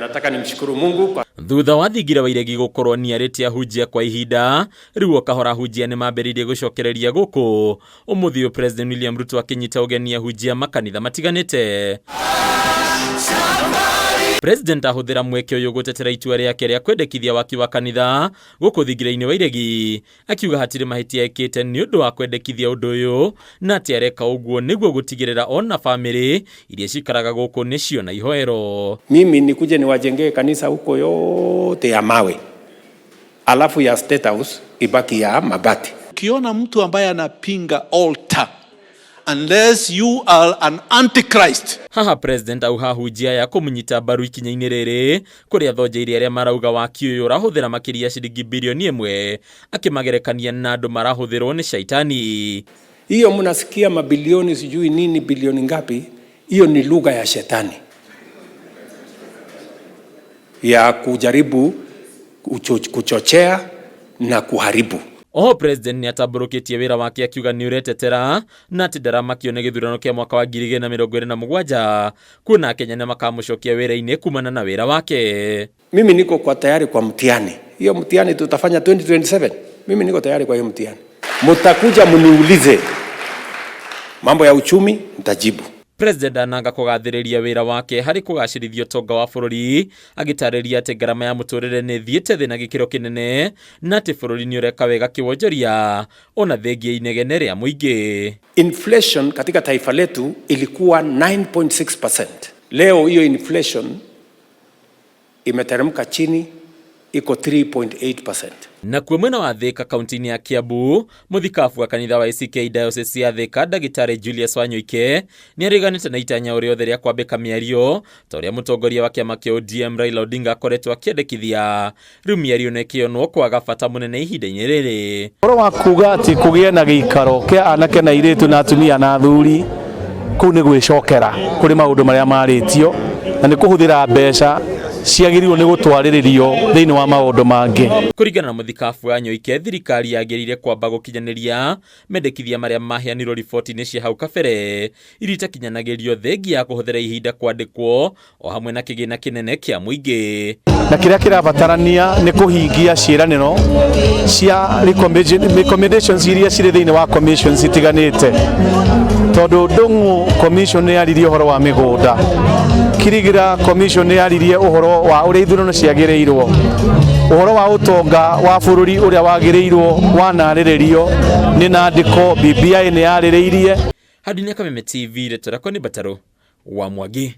Nataka nimshukuru Mungu kwa Thutha wa thingira wa iregi gũkorwo nĩarĩte ahunjia kwa ihinda rĩu o kahora ahunjia nĩ mambĩrĩirie gũcokereria gũkũ ũmũthĩ ũyũ President William Ruto akĩnyita ũgeni ahunjia makanitha matiganĩte. President ahũthĩra mweke ũyũ gũtetera itua rĩake rĩa kwendekithia waki wa kanitha gũkũ thingira-inĩ wa iregi, akiuga hatirĩ mahĩtia ekĩte nĩ ũndũ wa kwendekithia ũndũ ũyũ na atĩ areka ũguo nĩguo gũtigĩrĩra ona bamĩrĩ iria cikaraga gũkũ nĩcio na ihoero. Mimi nikuje niwajengee kanisa huko yote ya mawe, alafu ya State House ibaki ya mabati. Ukiona mtu ambaye anapinga altar, unless you are an antichrist. Haha President auha ahunjia aya kũmũnyita mbaru ikinya-inĩ rĩrĩ kũrĩa thonjeire arĩa marauga waki ũyũ ũrahũthĩra makĩria ciringi bilioni ĩmwe akĩmagerekania na andũ marahũthĩrwo nĩ shaitani. Hiyo mnasikia mabilioni sijui nini bilioni ngapi, hiyo ni lugha ya shetani ya kujaribu kuchochea na kuharibu. Oho President nĩ atambũrũkĩtie wĩra wake akiuga nĩ ũretetera na atĩ ndaramakio nĩ gĩthurano kĩa mwaka wa 2027 kuona Akenya nĩ makamũcokia wĩra-inĩ kumana na wĩra wake. Mimi niko kwa tayari kwa mtihani. Hiyo mtihani tutafanya 2027. Mimi niko tayari kwa hiyo mtihani. Mtakuja mniulize mambo ya uchumi, nitajibu. President ananga kũgathĩrĩria wĩra wake harĩ kũgacĩrithia ũtonga wa bũrũri agĩtarĩria atĩ ngarama ya mũtũrĩre nĩ ĩthiĩte thĩ na gĩkĩro kĩnene na atĩ bũrũri nĩ ũreka wega kĩwonjoria ona thengia inegene rĩa mũingĩ. Inflation katika taifa letu ilikuwa 9.6%. Leo hiyo inflation imeteremka chini iko 3.8%. Nakuo mwena wa Thika kaunti-inĩ ya Kiambu mũthikabu wa kanitha wa ACK Diocese ya Thika ndagĩtarĩ Julius Wanyoike nĩareganĩte na itanya o rĩothe rĩa kwambĩka mĩario ta ũrĩa mũtongoria wa kĩama kĩa ODM Raila Odinga akoretwo akĩendekithia. Rĩu mĩario ĩno ĩkĩonwo kwaga bata mũnene ihinda-inĩ rĩrĩ. Ũhoro wa kuga atĩ kũgĩe na gĩikaro kĩa anake na airĩtu na atumia na athuri kũu nĩ gwĩcokera kũrĩ maũndũ marĩa marĩtio na nĩ kũhũthĩra mbeca ciagĩrĩirwo nĩ gũtwarĩrĩrio thĩinĩ wa maũndũ mangĩ. Kũringana na mũthikabu wa Nyoike, thirikari yagĩrĩire kwamba gũkinyanĩria mendekithia marĩa maheanirwo riboti-inĩ cia hau kabere iria itakinyanagĩrio thengia ya kũhũthĩra ihinda kwandĩkwo o hamwe na kĩgĩna kĩnene kĩa mũingĩ. Na kĩrĩa kĩrabatarania nĩ kũhingia ciĩranĩro cia recommendations iria cirĩ thĩinĩ wa commissions itiganĩte, tondũ Ndung'u commission nĩ yaririe ũhoro wa mĩgũnda, Kirigira commission nĩ yaririe ũhoro wa ũrĩa ithurano ciagĩrĩirwo, ũhoro wa ũtonga wa bũrũri ũrĩa wagĩrĩirwo wanarĩrĩrio nĩ nandĩko BBI nĩ yarĩrĩirie. Handũ-inĩ Kameme TV, rĩtwa rĩakwa nĩ Mbataro wa Mwangi.